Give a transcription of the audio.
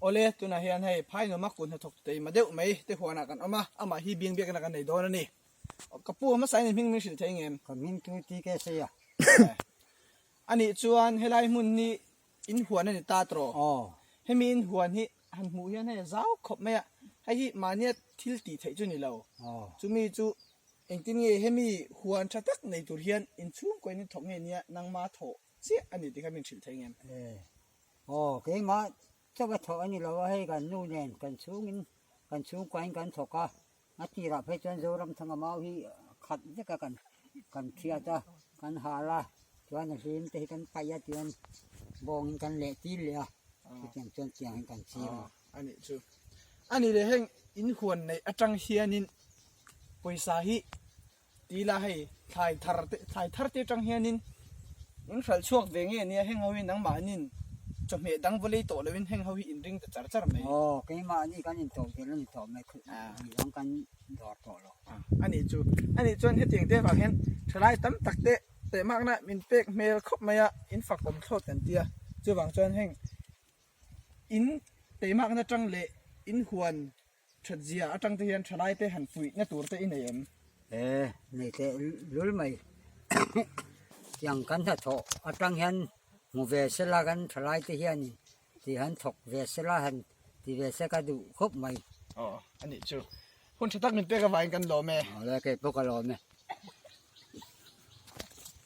Awle, tunah hian hei Phainawma kut hnathawk teima deuh mai te huanah kan awm a, amah hi biang biakna kan nei dawn a ni. Ka pu hmasa in hming min hrilh thei ngem? Ka hming chu TK Seia. Anih chuan helai hmun hi in huan a ni ta tawh. Aw. Hemi in huan hi han hmuh hian hei a zau khawp mai a, hei hi mahnia thil tih theih chu ni lo. Aw. Chumi chu engtin nge hemi huan tha tak nei tur hian inchhungkaw in thawk nge nia nangma thawh chiah a ni tih kha min hrilh thei ngem? E. Aw, keimah chauh a thawh a ni lo a, hei kan nu nen kan chhungin kan chhungkaw in kan thawk a, A tirah phei chuan Zoramthanga mau hi khat vek a kan kan thiat a, kan hal a, chuan a hlim te hi kan paih a tichuan bawngin kan leh tir leh a, chutiang chuan tiang hian kan ching a. A nih chu. A nih leh heng inhuan neih atang hianin pawisa hi Tila hei thlai thar te thlai thar te atang hianin in hralh chhuak ve nge nia heng ho hi nangmahnin chawhmeh dang va lei tawh loin heng ho hi in ring ta char char mai. Aw keimahni kan intawh tel a ni tawh mai khuh mi dang kan dawr tawh lo. A nih chu a nih chuan hetiang te avang hian thalai tam tak te tehmakna min pek hmel khawp mai a in fak awm thlawt kan tia chuvang chuan heng in teimakna tang leh in huan That zia atang te hian thalai te han fuih na tur te i nei em? E, nei teh lul mai. Tiang kan hnathawh atang hian hmu ve sela kan thalai te hianin ti han thawk ve sela han ti ve se ka duh khawp mai. Aw, a nih chu. Hun tha tak min pek avangin kan lawm e. Awle, kei pawh ka lawm e.